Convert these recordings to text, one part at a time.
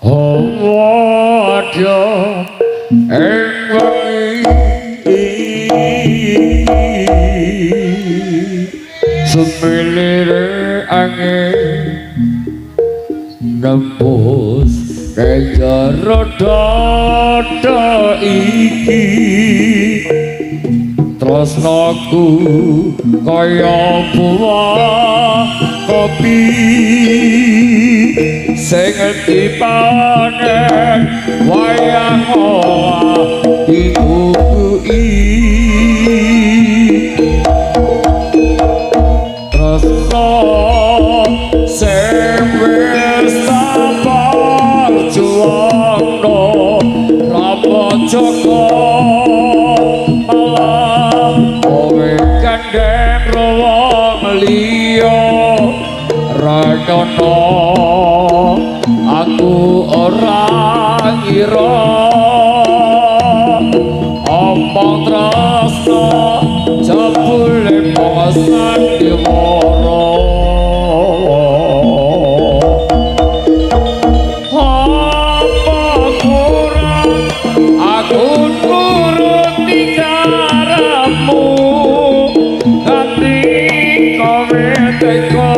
Hawa ing wengi sumilire angin nembus ing jero dada iki tresnaku kaya buah kopi sing dipanen wayang ora ditutuki tresna sing wis perjuangno rapa joko malah kowe gandeng wong liya ra nyono aku ora ngira omong tresna jebule mung sandiwara. Apa kurang aku nuruti karepmu ati kowe teko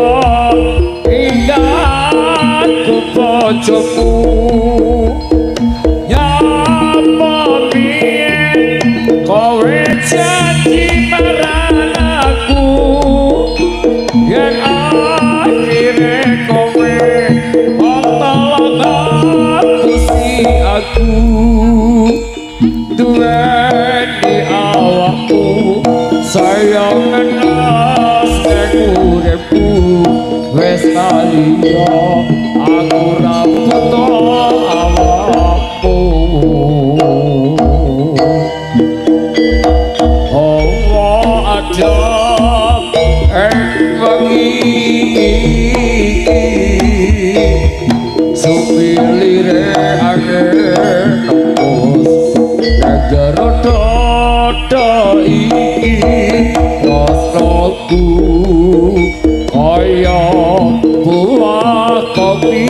aku bojomu nyapa piye kowe janji marang aku yen akhire kowe bakal ngapusi aku duweni awakku sayang ngenes ning uripku wis kaliya aku ra butuh awakmu. Hawa adem ing wengi iki sumilire angin nembus nang jero dada iki tresnaku kaya buah kopi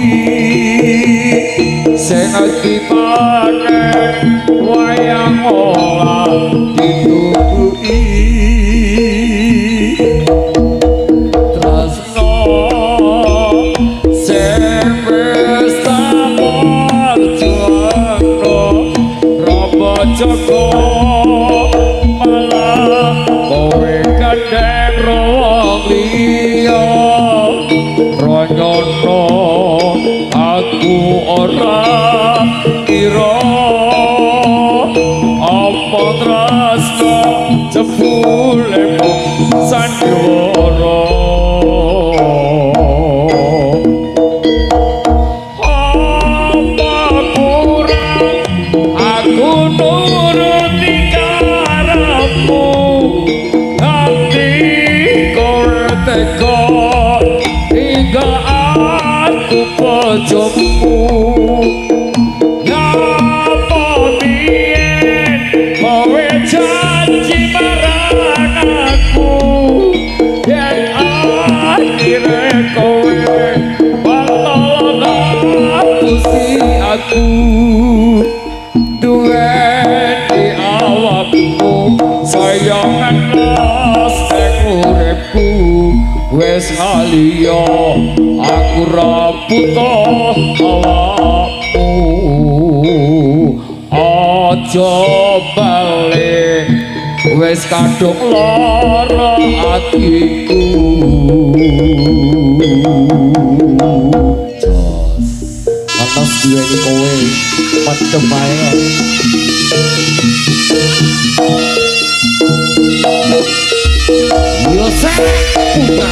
sing dipanen wayang ora ditutuki tresna sing wis tak perjuangno rapa joko malah kowe gandeng wong liya ra nyono aku ora kira apa tresna jebule mung sandiwara. Apa kurang aku nuruti karepmu ati kowe teko hingga aku bojomu nyapa biyen kowe janji marang aku yen akhire kowe bakal ngapusi aku duweni awakmu sayang ngenes ning uripku wis ngaliya aku ra butuh awakmu. Aja balik wis kadung lara atiku. Jos lantas duweni kowe macem bae. Yosef Putra.